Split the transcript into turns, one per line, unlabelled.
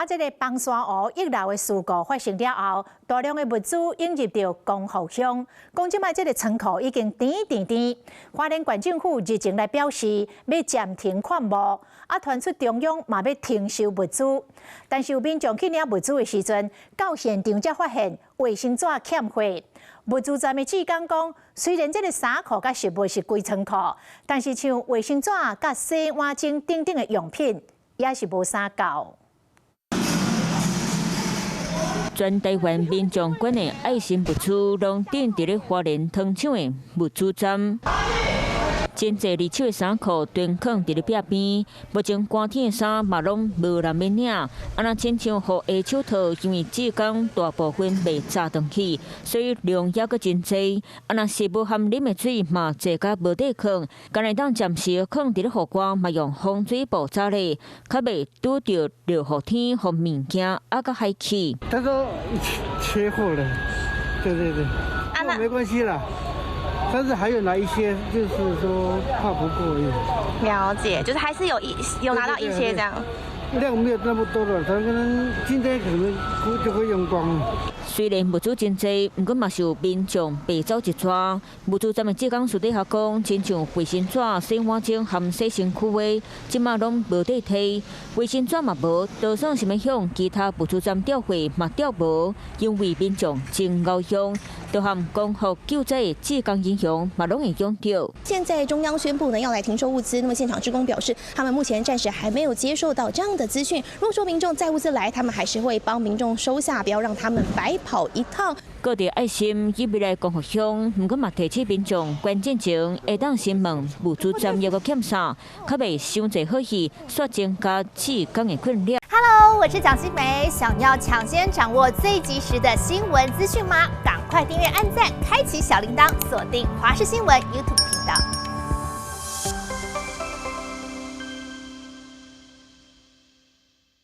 這个枋山湖溢流的事故發生了後，大量的物資湧入著光復鄉。講這擺這个倉庫已經甜甜甜。花蓮縣政府日前來表示，欲暫停款募，啊，傳出中央嘛欲停收物資。但是有民眾去領物資的時陣，到現場才發現衛生紙欠貨。物資站的志工講，雖然這个衫褲佮食物是規倉庫，但是像衛生紙佮洗碗精等等的用品，也是無啥夠。
全台灣民眾捐的愛心物資，攏等佇咧花蓮糖廠的物資站。真濟二手的衫褲囤囥佇咧壁邊，目前寒天的衫嘛攏無人欲領。啊，若親像雨鞋手套，因為志工大部分袂紮轉去，所以量猶閣真濟。啊，若食物含啉的水嘛濟甲無地囥，干焦會當暫時囥佇咧雨寒，嘛用風水布紮咧，較袂拄著落雨天，予物件壓甲海去。
他說缺貨了，對對對，啊，那沒關係啦。但是還有哪一些，就是說怕不夠用。
了解，就是還是有一有拿到一些這樣。
量沒有那麼多了，他可能今天可能就會用光。
雖然物資真濟，毋過嘛是有民眾白走一逝。物資站的志工私底下講，親像衛生紙、洗碗精含洗身軀的，這馬攏無得提。衛生紙嘛無，就算是欲向其他物資站調貨嘛調無，因為民眾真𠢕用，就和光復救災的志工英雄嘛攏會用著。
現在中央宣布呢要來停收物資，那麼現場志工表示，他們目前暫時還沒有接受到這樣的資訊。如果說民眾載物資來，他們還是會幫民眾收下，不要讓他們白跑一趟。
各地愛心已欲來光復鄉，毋過嘛提醒民眾，捐進前會當先問物資站猶閣欠啥，較袂傷濟好意，煞增加志工的困擾。
Hello，我是蔣新梅，想要搶先掌握最及時的新聞資訊嗎？趕快訂閱、按讚、開啟小鈴鐺，鎖定華視新聞 YouTube 頻道。